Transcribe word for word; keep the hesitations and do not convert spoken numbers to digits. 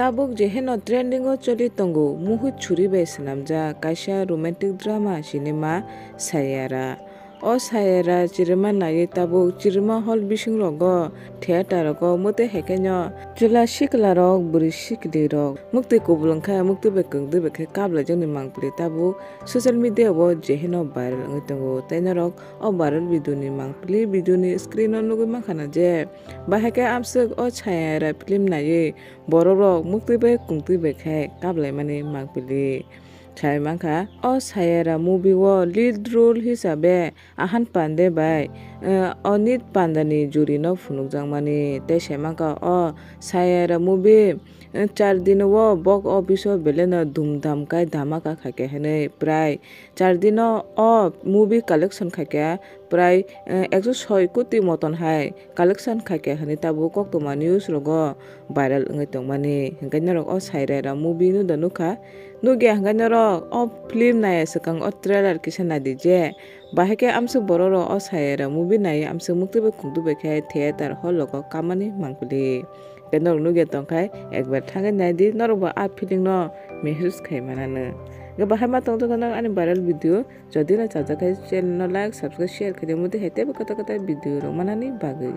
Tabuk jeheno trending o choli tongo, Muhit Suri bai swnamjak kaisa romantic drama cinema Sayara. O Sayara chirima naiwi tabuk chirima hall bising rogo, theater rogo, mwtwi hai khe no chwla sikla rok, bwrwi sikli rok, muktwi kubul wngkha, muktwi bai kwngtwi bai khe kablai jakni mangpili tabuk social media o jeheno viral wngwi tongo. Tei norok o viral video ni mangpili video ni screen o nugwi mankha na je, bahai khe amswk o Sayara film naiwi borok rok muktwi bai kwngtwi bai khe kablaimani mangpili. Sai mankha, o Sayara movie o lead role hisabe Ahan Pande bai, eh, Onit Panda ni juri no phunukjakmani. Tei sai mankha, o Sayara movie, eh, char din o box office o belai no dhumdham khai dhamaka khaikha hinwi prai char din o o movie collection khaikha prai, eh, ekso soi koti moton hai collection khaikha hinwi tabuk koktwma news rogo viral wngwi tongmani. Hinkhe norok o Sayara movie no da nukha, nukya hinkhe norok o film naiya swkang o trailer kisa naidi je, bahai khe amswk borok rok o Sayara movie naiwi amswk muktwi bai kwngtwi bai khe theater hall rogo kamani mangpili. Hinkhe norok nukya tongkhai ekbar thangwi naidi, norok bo a feeling no mehsus khai manano. Hinkhe bahai ma tongthokkha norok ani viral video, jodi no chajak khe channel no like, subscribe, share khaidi, mudi hai teibo kwtal kwtal video rok manani bagwi.